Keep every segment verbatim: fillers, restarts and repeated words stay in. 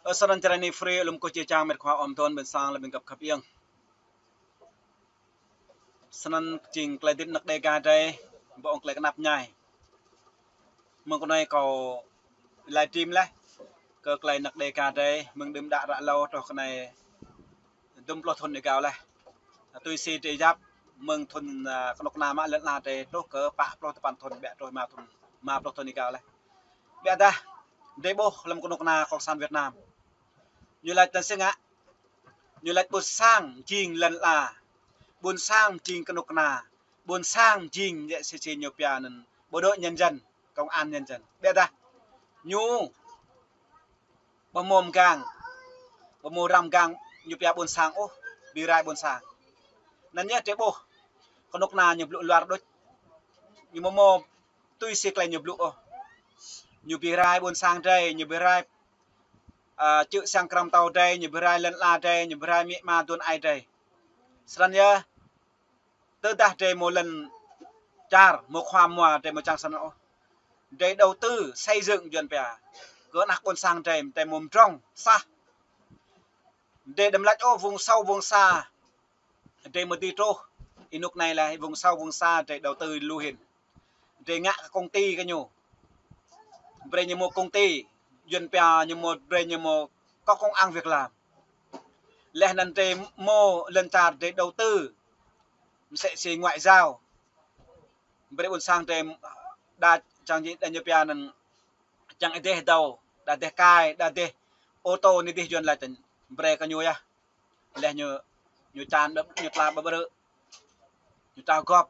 Ơ, snăn čơrơni free lŏm kơ či čang mĕt khua ôm thôn ƀing sang lĕ ƀing găp khăp iăng. Snăn jing klei dĭt năk Đêga drei, ƀô̆ ŏng klei knap mñai. Mơ̆ng kơ anai kâo laĭ trim leh kơ klei năk Đêga drei, mơ̆ng đưm đă ră hlâo truh kơ anai dŭm pluh thŭn êgao leh. Tui si drei yap mơ̆ng thŭn, a, kơnuk kơna mă lŏn ala drei truh kơ pă pluh tơpăn thŭn, ƀiă truh rơma thŭn, rơma pluh thŭn êgao leh. Ƀiădah drei ƀuh hlăm kơnuk kơna Cộng sản Việt Nam, ñu laĭ tơ̆ng si ngă, ñu laĭ ƀuôn sang jing lŏn ala, ƀuôn sang jing kơnuk kơna, ƀuôn sang jing yă si si ñu pia anăn bộ đội nhân dân, công an nhân dân. Ƀiădah ñu ƀu mâo mgang, ƀu mâo răm mgang ñu pia ƀuôn sang ôh, bi rai ƀuôn sang. Anăn yơh drei ƀuh kơnuk kơna ñu blŭ luar đôč, ñu ƀu mâo tui si klei ñu blŭ ôh. Ñu bi rai ƀuôn sang drei, ñu bi rai, a, čư̆ siăng krăm tâo drei, ñu bi rai lŏn ala drei, ñu bi rai amĭ ama aduôn aê drei. Snăn yơh, tơdah drei mâo lŏn čar, mâo khua mua, drei ƀu čang snăn ôh. Drei đầu tư xây dựng Yuăn pia kơ anak ƀuôn sang drei, drei mâo mdrŏng sah. Drei đăm lač ôh vùng sâu vùng xa drei mơ̆ dưi truh. Ênuk anai lĕ vùng sâu vùng xa drei đầu tư lu hĭn. Drei ngă kơ công ty kơ ñu. Brei ñu mâo công ty, Yuăn pia ñu mâo, brei ñu mâo có công ăn việc làm. Leh anăn drei mâo lŏn čar drei đầu tư msĕ si ngoại giao. Brei ƀuôn sang drei đa čang jing đa ñu pia anăn čang êdeh dâo, đa êdeh kai, đa êdeh ô tô anei dih Yuăn lač tơ̆ng, brei kơ ñu yơh. Leh ñu, ñu čan, ñu tla ƀơƀrư̆, ñu tla gŏp.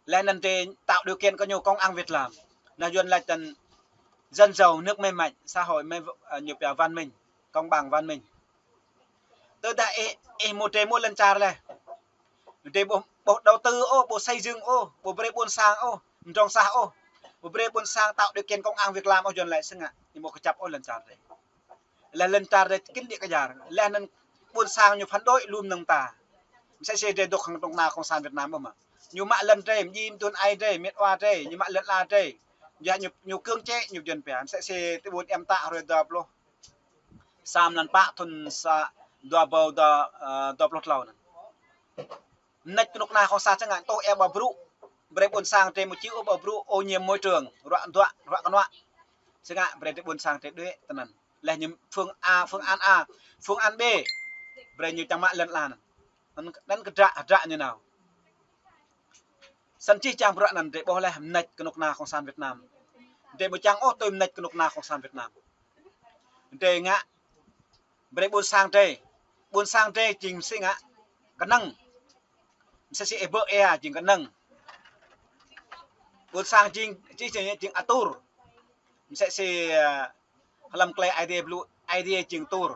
Leh anăn drei tạo điều kiện kơ ñu công ăn việc làm. Anăn Yuăn lač tơ̆ng dân giàu nước mê mạch, xã hội mê, a, ñu pia văn minh, công bằng văn minh. Tơdah ih, ih mâo drei mâo lŏn čar leh, drei ƀu, ƀu đầu tư ôh, ƀu xây dựng ôh, ƀu brei ƀuôn sang ôh mdrŏng sah ôh, ƀu brei ƀuôn sang tạo điều kiện công ăn việc làm ôh, Yuăn lač si ngă, ñu ƀu kơjăp ôh lŏn čar drei. Leh lŏn čar drei kĭn đĭ kyar. Leh anăn ƀuôn sang ñu phản đối lu mơnơ̆ng mơta. Msĕ si drei dôk hăng kơnuk kơna Cộng sản Việt Nam ƀuh mơ̆. Ñu mă lŏn drei, mdjiê mduôn aê drei, mĭt wa drei, ñu mă lŏn ala drei. Yua ñu, ñu cưỡng chế, ñu Yuăn pia. Msĕ si ti ƀuôn em tă hruê dua pluh sa mlan pă thŭn sa, dua êbâo dua, ơ, dua pluh tlâo anăn. Mnêč kơnuk kơna Cộng sản si ngă, tuh ĕp ƀă brŭ. Brei ƀuôn sang drei mâo čih ôh ƀă brŭ ô nhiễm môi trường, ruă duă, ruă kơnuă. Si ngă brei drei ƀuôn sang drei đuĕ tơnăn. Leh ñu phương A, phương án A, phương án B, brei ñu čang mă lŏn ala anăn. Anăn, anăn kơ hdră, hdră ñu nao. Snăn čih čang bruă anăn drei ƀuh leh mnêč kơnuk kơna Cộng sản Việt Nam. Drei ƀu čang ôh tui mnêč kơnuk kơna Cộng sản Việt Nam. Drei ngă brei ƀuôn sang drei. Ƀuôn sang drei jing msĕ si ngă kơnơ̆ng. Msĕ si ih bơ ia jing kơnơ̆ng. Ƀuôn sang jing, jing, jing, jing atur. Msĕ si, ơ, hlăm klei Aê Diê blŭ, Aê Diê jing atur.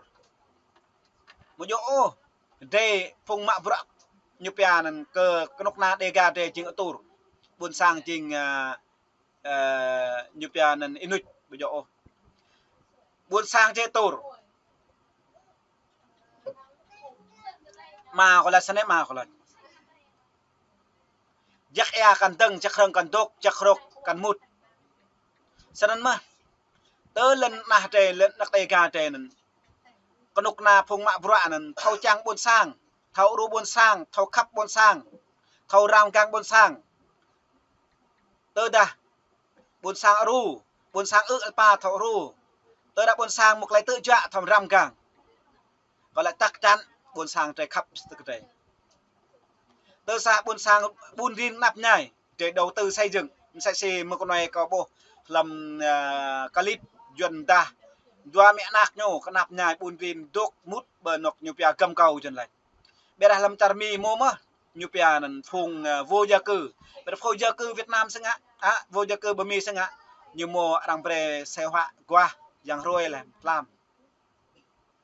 Mâo djŏ ôh, drei phung mă bruă ñu pia anăn kơ kơnuk kơna Đêga drei jing atur. Ƀuôn sang jing, ơ, ơ, ñu pia anăn ênuč, ƀu djŏ ôh. Ƀuôn sang drei atur. Ama kâo lač snei, ama kâo lač. Jăk ia kăn dơ̆ng, jăk hrơ̆ng kăn dôk, jăk hrŏk kăn mŭt. Snăn mơh. Tơ lŏn anak drei, lŏn anak Đêga drei anăn, kơnuk kơna phung mă bruă anăn thâo čang ƀuôn sang, thâo đru ƀuôn sang, thâo khăp ƀuôn sang, thâo răng mgang ƀuôn sang. Tơdah ƀuôn sang đru, ƀuôn sang ư̆ êpa thâo đru. Tơdah ƀuôn sang mâo klei tư̆ juă thâo răng mgang. Kâo lač chắc chắn ƀuôn sang drei khăp tơ kơ drei. Tơ sa ƀuôn sang ƀun rin knap mñai, drei đầu tư xây dựng. Msĕ si mơ̆ng kơ anai kâo ƀuh hlăm, ơ, clip Yuăn dah dua mă anak ñu knap mñai ƀun rin dôk mŭt ƀơi anôk ñu pia Găm Kâo Yuăn lač. Ƀiădah hlăm čar Mi mâo mơh ñu pia anăn phung, ơ, vô gia cư. Ƀiădah vô gia cư Việt Nam si ngă, a, vô gia cư ƀơi Mi si ngă, ñu mâo arăng brei sĕ huă aguah yang hruê leh tlam.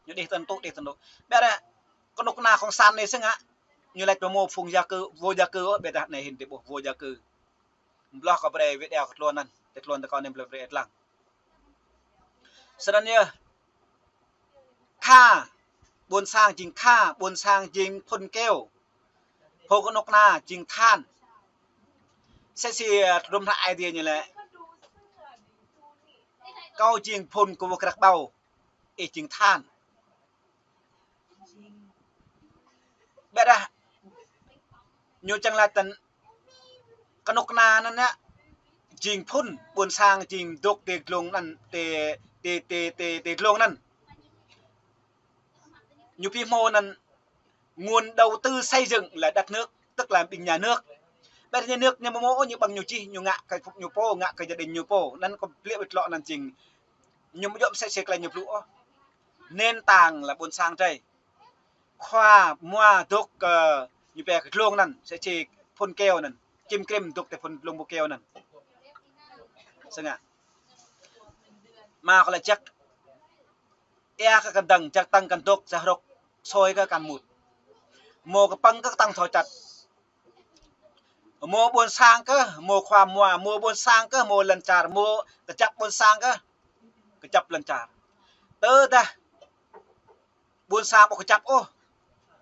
Ñu đih tơntu, đih tơntu. Ƀiădah kơnuk kơna Cộng sản anei si ngă, ñu lač ƀu mâo phung gia cư, vô gia cư ôh, ƀiădah anei hĭn drei ƀuh vô gia cư. Mbloh kâo brei video kơ tluôn anăn, tơ tluôn tơ kâo anei blei brei êt lăng. Snăn yơh. Kha, ƀuôn sang jing kha, ƀuôn sang jing phŭn keo. Phung kơnuk kơna jing than. Msĕ si, ơ, tơdrŭm hră Aê Diê ñu lač. Kâo jing phŭn kơ wơ̆t krăk ƀâo, ih jing than. Ƀiădah ñu čang laĭ tăn kơnuk kơna anŭn yơh, jing phŭn, ƀôn sang jing dŏ tơ glông anŭn, tơ, tơ, tơ, tơ, tơ glông anŭn. Ñu pi hmâo anŭn nguồn đầu tư xây dựng là đất nước, tức là ƀing nhà nước. Ƀiădah nhà nước ñu ƀu hmâo, ñu ƀơ̆ng ñu čih, ñu ngă kơ phŭk ñu pô, ngă kơ gia đình ñu pô. Anŭn kâo ƀlĕ wơ̆t lŏ anŭn jing. Ñu ƀu djơ̆ mơsĕ si tơlơi ñu blŭ ôh. Nền tảng là ƀôn sang drei. Khua mua dŏ kơ ñu pia kơ glông anŭn, mơsĕ si phŭn keo anŭn. Čim krĭm dŏ tơ phŭn glông ƀu keo anŭn. Sơngă. Mă kơ lĕ jak ia kơ kăn dơ̆ng, jak tăng kăn dŏ, jak hrŏk sôi kơ kăn mŭt. Mơ̆ kơ pơ̆ng kơ tăng thâo čăt. Mơ̆ ƀôn sang kơ, mơ̆ khua mua, mơ̆ ƀôn sang kơ, mơ̆ lŏn čar, mơ̆ kơjăp ƀôn sang kơ, kơjăp lŏn čar. Tơdah ƀôn sang ƀu kơjăp ôh,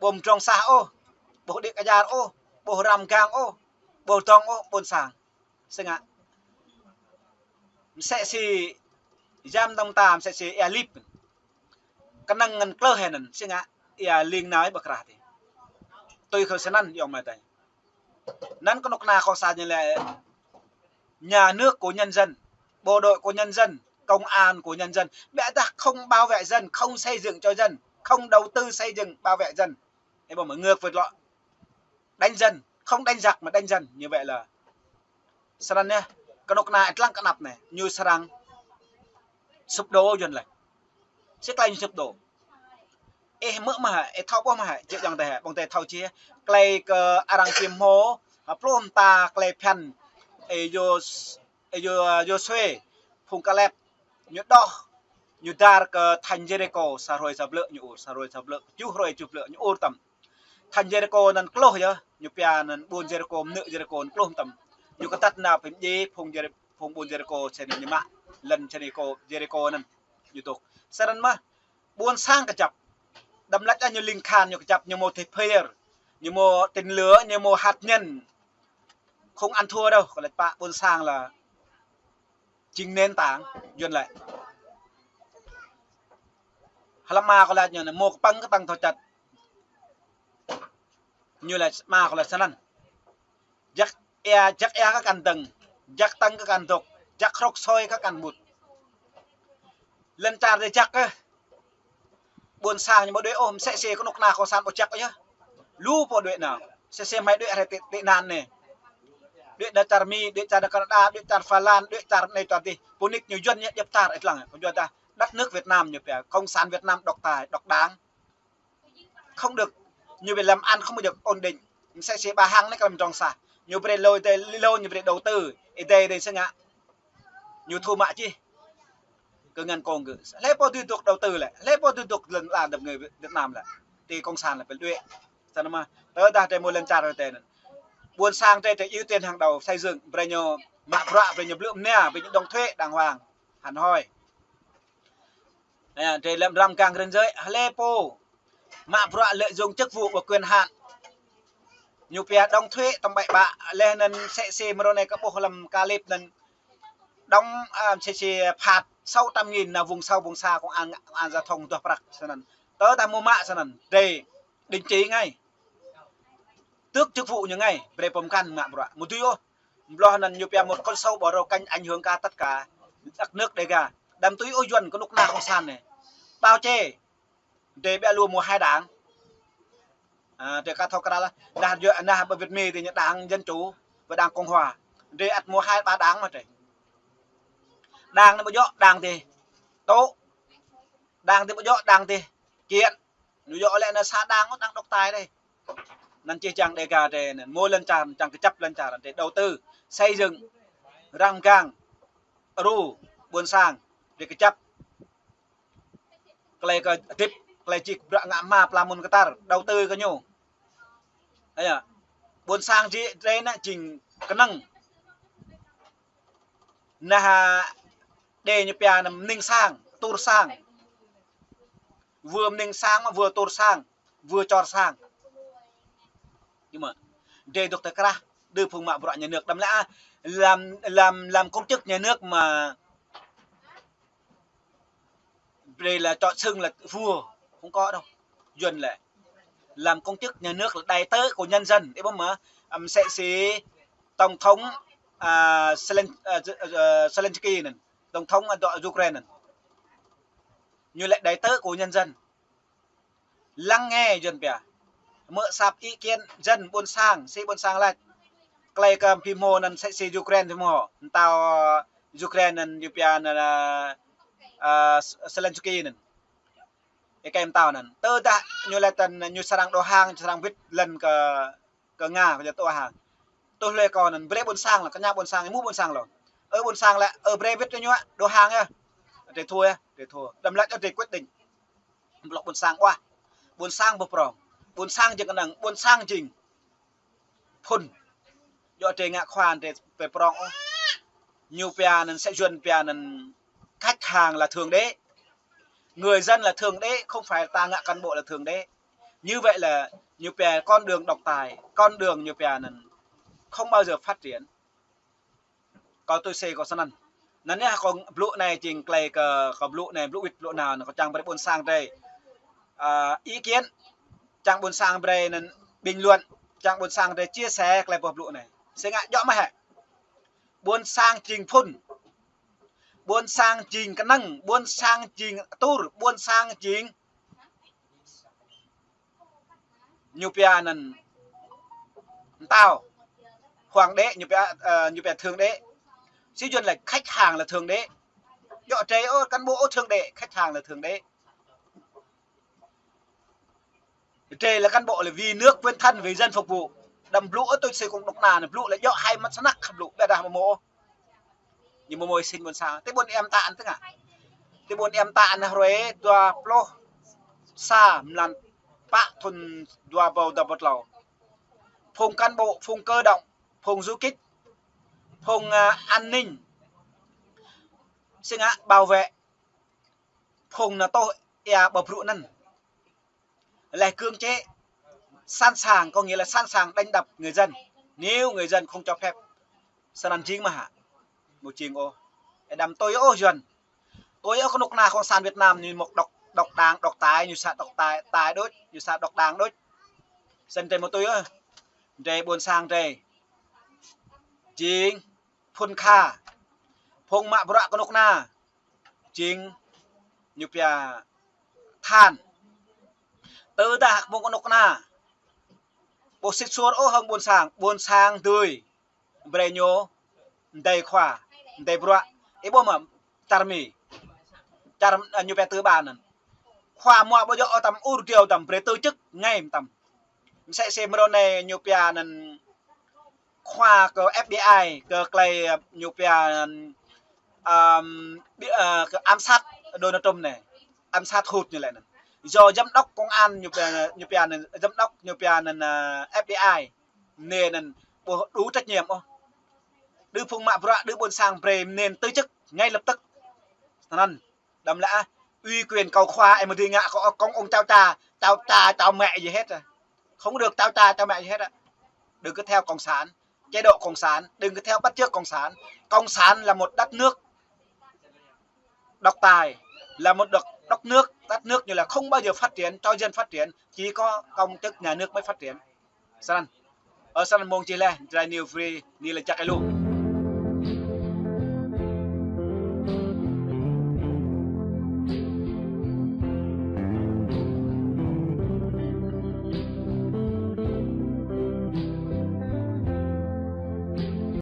ƀu mdrŏng sah ôh, ƀu đĭ kơjar ôh, ƀu răm gang ôh, ƀu dŏng ôh ƀôn sang. Sơngă. Mơsĕ si jam dơ̆ng ta, mơsĕ si ia lip. Kơnơ̆ng ngăn klơ hĕ anŭn, sơngă, ia ling nai ƀơ̆ krah tơ. Tui kơ snăn yŏng mơ̆ tơi. Anŭn kơnuk kơna kông san ñu lĕ nhà nước của nhân dân, bộ đội của nhân dân, công an của nhân dân. Ƀiădah không bảo vệ dân, không xây dựng cho dân, không đầu tư xây dựng bảo vệ dân. Ê, ƀơ̆ mơ̆ ngược wơ̆t lŏ. Đánh dân, không đánh giặc mà đánh dân. Như vậy là snăn anai, kơnuk kơna ih lăng kơnăp anai, ñu srăng sụp đổ Yuan laih. Si tơlơi ñu sụp đổ. Ih hmư̆ mơ̆ hă, ih thâo ƀuh mơ̆ hă, jĕ jŏng tơ hă, ƀơ̆ng tơ thâo či. Tơlơi kơ arăng či hmâo, hă, pluh mơta tơlơi phiăn, ê, Yô-, ê, Yô-, Yôsuê, phung Kaleb, ñu đoh, ñu dar kơ thành Yêrikô, sa hrơi sa blư̆ ñu ur, sa hrơi sa blư̆, kjuh hrơi kjuh blư̆ ñu ur tăm. Thành Yêrikô anŭn kloh yơh, ñu pia anŭn ƀôn Yêrikô, mơnư̆ Yêrikô anŭn kloh tăm. Ñu kơtăt nao pơmdjai phung Yêri-, phung ƀôn Yêrikô, sĭt ñu mă lŏn Yêrikô, Yêrikô anŭn ñu dŏ. Snăn mơ̆, ƀôn sang kơjăp. Đăm laĭ ôh ñu ling khan ñu kơjăp, ñu hmâo thê pher, ñu hmâo tên lửa, ñu hmâo hạt nhân. Không ăn thua đâu, kơ laĭ pă ƀôn sang là jing nền tảng, Yuan laĭ. Hlăm mă kơ laĭ ñu anai, mơ̆ kơ pơ̆ng kơ tăng thâo čăt. Ñu laĭ mă kơ laĭ snăn. Jak ia, jak ia kơ kăn dơ̆ng, jak tăng kơ kăn dŏ, jak hrŏk sôi kơ kăn mŭt. Lŏn čar drei jak kơ. Ƀôn sang ñu ƀu đuaĭ ôh, mơsĕ si kơnuk kơna kông san ƀu jak ôh yơh. Lu pô đuaĭ nao. Mơsĕ si hmâo đuaĭ hrơi tị, tị nạn anai. Đuaĭ nao čar Mi, đuaĭ čar Canada, đuaĭ čar Phần Lan, đuaĭ čar anai čar adih. Pô nik ñu Yuan ñu djăp čar ih lăng. Kơ Yuan ta, đất nước Việt Nam ñu pia, Cộng sản Việt Nam độc tài, độc đảng. Không được. Ñu ƀu làm ăn không bao giờ ổn định. Mơsĕ si ƀa hăng anai kơ lăm mdrŏng sah. Ñu brơi lô, ih dơi lô, ñu brơi đầu tư. Ih dơi dơi sơngă. Ñu thu mă čih. Kơ ngăn kông gơ̆. Hlơi pô dưi dŏ đầu tư lĕ. Hlơi pô dưi dŏ lŏn ala dăp ngơi Việt Nam lĕ. Ti kông san lĕ pơl đuaĭ. Snăn mơ̆. Tơdah drei hmâo lŏn čar drei anŭn. Ƀôn sang drei, drei ưu tiên hàng đầu xây dựng. Brơi ñu mă bruă, brơi ñu blư̆ mnia, brơi ñu đóng thuế đàng hoàng. Hăn hoi. Ơ, drei lăm răm gang rơ̆n jơi, hlơi pô mă bruă lợi dụng chức vụ và quyền hạn. Ñu pia đóng thuế tăm ƀai ƀă, leh anŭn mơsĕ si mrô anai kơ ƀuh lăm clip anŭn đóng, à, mơsĕ si phạt sáu trăm nghìn nao vùng sâu vùng xa công an, công an giao thông duah prăk snăn. Tơdah hmâo mă snăn, drei định chỉ ngay. Tước chức vụ ñu ngay, brơi pơmkăn mă bruă. Mơ̆ dưi ôh, Bloh anŭn ñu pia một con sâu bò râu canh ảnh hưởng cả tất cả đất nước Đêga. Đăm tui ôh Yuan kơnuk kơna kông san anai. Bao che. Drei ƀiă lu hmâo hai đảng. À, drei ka thâo krăn lah. Nah, Yuan, nah, ƀơi Việt Mi ti ñu đảng Dân Chủ và đảng Cộng Hòa. Drei ăt hmâo hai ba đảng mơ̆ drei. Đảng anai ƀu djơ̆ đảng ti tố. Đảng ti ƀu djơ̆ đảng ti kiện. Ñu djơ̆ lĕ anai sa đảng ôh, đảng độc tài đơi. Anŭn čih čang Đêga drei anŭn, hmâo lŏn čar, čang kơjăp lŏn čar, drei đầu tư, xây dựng, răm gang, ru, ƀôn sang, drei kơjăp. Tơlơi kơ hơdip, tơlơi či bruă ngă hma pla mơ̆n kơtar, đầu tư kơ ñu. Ơ yơh, ƀôn sang či drei anai jing kơnơ̆ng. Nah, đe ñu pia anŭn mơning sang, tur sang. Vừa mơning sang, vừa tur sang, vừa čor sang. Nhưng mà, drei dŏ tơ krah, đơ phung mă bruă nhà nước đăm lĕ, à, làm, làm, làm công chức nhà nước mà Brơi là tự xưng là vua, không có đâu. Yuan lĕ làm công chức nhà nước là đại tớ của nhân dân. Ih ƀuh mơ̆, ăm, msĕ si tổng thống, à, Zelen-, à, Z-, à, Zelensky anŭn, tổng thống, à, dŏ Ukraine anŭn. Ñu lĕ đại tớ của nhân dân. Lắng nghe Yuan pia. Hmư̆ săp ý kiến dân, ƀôn sang, si ƀôn sang laĭ. Tơlơi kơ phi hmâo anŭn msĕ si Ukraine phi hmâo. Pơtao Ukraine anŭn ñu pia anŭn, à, à, Zelensky anŭn. Ih kơ pơtao anŭn. Tơdah ñu laĭ tăn ñu srăng đầu hàng, srăng wĭt lăn kơ, kơ Nga, kơ ñu đầu hàng. Tui hlơi kơ anŭn, brơi ƀôn sang lĕ, kơ ñu ƀôn sang, hmâo ƀôn sang lŏ. Ơ ƀôn sang lĕ, ơ brơi wĭt kơ ñu, đầu hàng yơh. Drơi thua yơh, drơi thua. Đăm laĭ ơ drơi quyết định. Blŏk ƀôn sang ƀuah. Ƀôn sang ƀu prŏng. Ƀôn sang jing kơnang, ƀôn sang jing phŭn. Djơ̆ drơi ngă khua drơi pơprŏng ôh. Ñu pia anŭn, sĕ Yuan pia anŭn, khách hàng là thượng đế. Người dân là thượng đế, không phải ta ngă cán bộ là thượng đế. Như vậy là ñu pia con đường độc tài, con đường ñu pia anŭn không bao giờ phát triển. Kâo tui sĕ kâo snăn. Anŭn yơh kâo blŭ anai jing tơlơi kơ, kâo blŭ anai, blŭ wĭt blŭ nao, kâo čang brơi ƀôn sang drơi, à, ý kiến, čang ƀôn sang brơi anŭn bình luận, čang ƀôn sang drơi chia sẻ tơlơi kâo blŭ anai. Sĕ ngă djơ̆ mơ̆ hĕ. Ƀôn sang jing phŭn. Ƀôn sang jing kơnang, ƀôn sang jing atur, ƀôn sang jing ñu pia anŭn pơtao, hoàng đế, ñu pia, à, ñu pia thượng đế. Sĕ Yuan là khách hàng là thượng đế. Djơ̆ drơi ôh cán bộ ôh thượng đế, khách hàng là thượng đế. Drơi là cán bộ là vì nước quên thân, vì dân phục vụ. Đăm blŭ ôh tui sĕ kông đŏk na anai, blŭ lĕ djơ̆ hai măt snăk blŭ, ƀiădah mơ̆ mơ̆. Ñu mơ̆ mơ̆ sĭn ƀôn sang. Tơ ƀôn em ta anŭn tơngă. Tơ ƀôn em ta anŭn hrơi dua pluh sa mlan pă thŭn dua rơbâo dua pluh klâo. Phung cán bộ, phung cơ động, phung du kích, phung, à, an ninh. Sĕ ngă bảo vệ. Phung NATO ia ƀu brŭ anŭn. Laih cưỡng chế, sẵn sàng, có nghĩa là sẵn sàng đánh đập người dân nếu người dân không cho phép. Snăn jing mơ̆ hă? Ƀu jing ôh. Ih đăm tui ôh Yuan. Tui ôh kơnuk kơna Cộng sản Việt Nam ñu mơ̆ độc, độc đảng, độc tài, ñu sa độc tài, tài đôč, ñu sa độc đảng đôč. Snăn drơi mơ̆ tui ôh. Drơi ƀôn sang drơi jing phŭn kha. Phung mă bruă kơnuk kơna jing ñu pia than. Tơdah phung kơnuk kơna ƀu sĭt suôr ôh hăng ƀôn sang, ƀôn sang dưi brơi ñu mdei khua, mdei bruă. Ih ƀuh mơ̆ čar Mi, čar, à, ñu pia tư bản anŭn. Khua mua ƀu djơ̆ ôh, tăm ur diu tăm brơi từ chức ngay tăm. Msĕ si mrô anai ñu pia anŭn khua kơ F B I, kơ tơlơi, à, ñu pia, ừm, bi-, à, kơ ám sát Donald Trump anai. Ám sát hụt ñu laĭ anŭn. Do giám đốc công an ñu pia, ñu pia anŭn, giám đốc ñu pia anŭn, à, F B I. Anŭn anŭn ƀu đủ trách nhiệm ôh. Đơ phung mă bruă, đơ ƀôn sang brơi anŭn từ chức ngay lập tức. Anŭn. Đăm laĭ, à, uy quyền cao khóa, em đi ngă kơ công ông cháu cha, cháu cha, cháu mẹ gì hết à. Không được cháu cha, cháu mẹ gì hết à. Đừng có theo cộng sản, chế độ cộng sản, đừng có theo bắt chước cộng sản. Cộng sản là một đất nước độc tài, là một đất, đất nước, đất nước như là không bao giờ phát triển, cho dân phát triển, chỉ có công chức nhà nước mới phát triển. Snăn. Ơ, snăn mơ̆ng čih laih, Dry New Free, anai lĕ čăk ih lu.